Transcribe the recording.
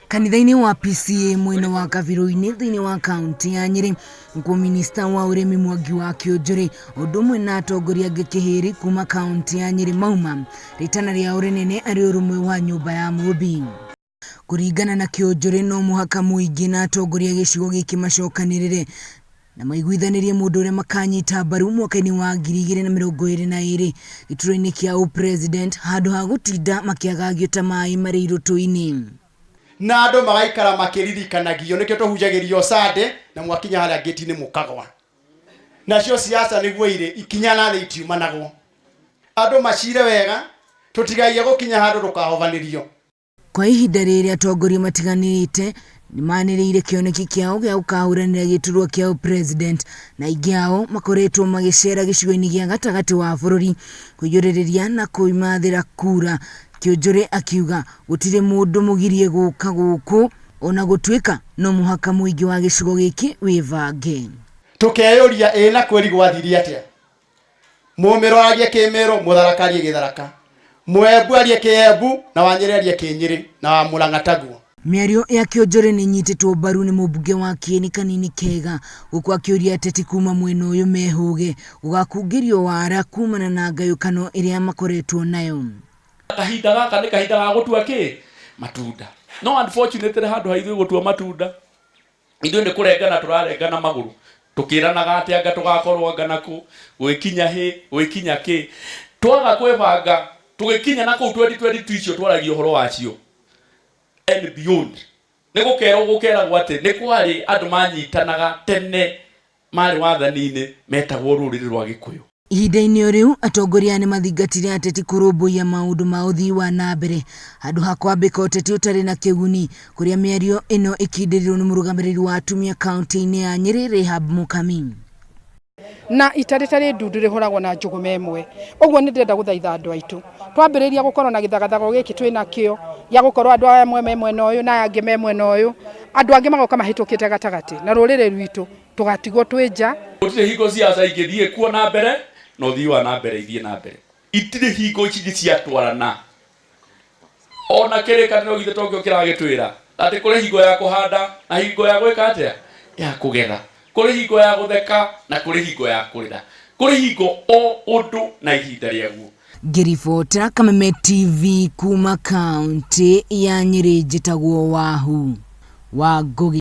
Kanitha-inĩ wa PCEA mwena wa Kabirũ-inĩ thĩinĩ wa kaunti ya Nyĩrĩ nĩkuo minista wa ũrĩmi Mwangi wa Kĩũnjũrĩ ũndũ ũmwe na atongoria angĩ kĩhĩri kuma kaunti ya Nyĩrĩ mauma rĩtana rĩao rĩnene arĩ ũrũmwe wa nyũmba ya Mũmbi. Kũringana na Kĩũnjũrĩ no mũhaka mũingĩ na atongoria a gĩcigo gĩkĩ macokanĩrĩre na maiguithanĩrie mũndũ ũrĩa makanyita mbaru mwaka-inĩ wa 2022 gĩturwa-inĩ kĩa ũ-president handũ ha gũtinda makĩagagio ta maĩ marĩ irũtũ-inĩ. Na andũ magaikara makĩririkanagio nĩkĩo tũhunjagĩrio Sunday na mwakinya harĩa ngĩti-inĩ mũkagwa. Nacio siasa nĩguo irĩ ikinya na thĩ itiumanagwo. Andũ macire wega tũtigaige gũkinya handũ tũkahovanĩrio. Kwa ihinda rĩrĩ atongoria matiganĩte nĩmanĩrĩire kĩoneki kĩao gĩa gũkahũranĩra gĩturwa kĩa ũ-president na aingĩ ao makoretwo magĩcera gĩcigo-inĩ gĩa gatagatĩ wa bũrũri kũiyũrĩrĩria na kwĩmathĩra kura. Kĩũnjũrĩ akiuga gũtirĩ mũndũ mũgirie gũka gũkũ ona gũtuĩka no mũhaka mũingĩ wa gĩcigo gĩkĩ wĩbange. Tũkeyũria ĩ na kweri gwathire atĩa? Mũmĩro arie kĩmĩro, Mũtharaka arie gĩtharaka, Mũembu arie kĩembu na Wanyĩrĩ arie kĩnyĩrĩ na wa Mũrang'a taguo. Mĩario ya Kĩonjore nĩ ĩnyitĩtwo mbaru nĩ mũmbunge wa Kieni Kanini Kega gũkũ akĩũria ateti kuma mwena ũyũ mehũge gũgakungĩrio wara kumana na ngayũkano ĩrĩa makoretwo nayo. Kahinda gaka nĩ kahinda ga gũtua kĩ? Matunda. No unfortunately handũ ha ithuĩ gũtua matunda, ithuĩ nĩ kũrengana tũrarengana magũrũ tũkĩranaga atĩ anga tũgakorwo anga nakũ gwĩkinya hĩ gwĩkinya kĩ twaga kwĩbanga tũgĩkinya na kũu 2022 icio twaragia ũhoro wacio and beyond nĩ gũkerwo gũkeragwo atĩ nĩ kwarĩ andũ manyitanaga tene marĩ wathani-inĩ metagwo rũrĩrĩ rwa Gĩkũyũ. Ihinda-inĩ o rĩu, atongoria aya nĩmathingatire ateti kũrũmbũiya maũndũ ma ũthii wa na mbere handũ ha kwambĩka ũteti ũtarĩ na kĩguni, kũrĩa mĩario ĩno ĩkindĩrirwo nĩ mũrũgamĩrĩri wa atumia kauntĩ-inĩ ya Nyĩrĩ Rahab Mũkami. Na ita rĩtarĩ ndundu rĩhũragwo na njũgũma ĩmwe. Ũguo nĩ ndĩrenda gũthaitha andũ aitũ, twambĩrĩria gũkorwo na gĩthagathago gĩkĩ twĩ nakĩo gĩa gũkorwo andũ aya amwe me mwena ũyũ na aya angĩ me mwena ũyũ, andũ angĩ magoka mahĩtũkĩte gatagatĩ na rũrĩrĩ rwitũ tũgatigwo twĩ nja. Gũtirĩ hingo siasa ingĩthiĩ kuo na mbere na ũthii wa na mbere ithiĩ na mbere. Itirĩ hingo ici ciatwarana. Ona kĩrĩkanĩro gitũ tokĩo kĩragĩtwĩra atĩ kũrĩ hingo ya kũhanda na hingo ya gwĩka atĩa? Ya kũgetha. Kũrĩ hingo ya gũtheka na kũrĩ hingo ya kũrĩra. Kũrĩ hingo o ũndũ na ihinda rĩaguo. Ngĩribotera Kameme TV kuma kaũntĩ ya Nyĩrĩ njĩtagwo Wahu wa Ngũgĩ.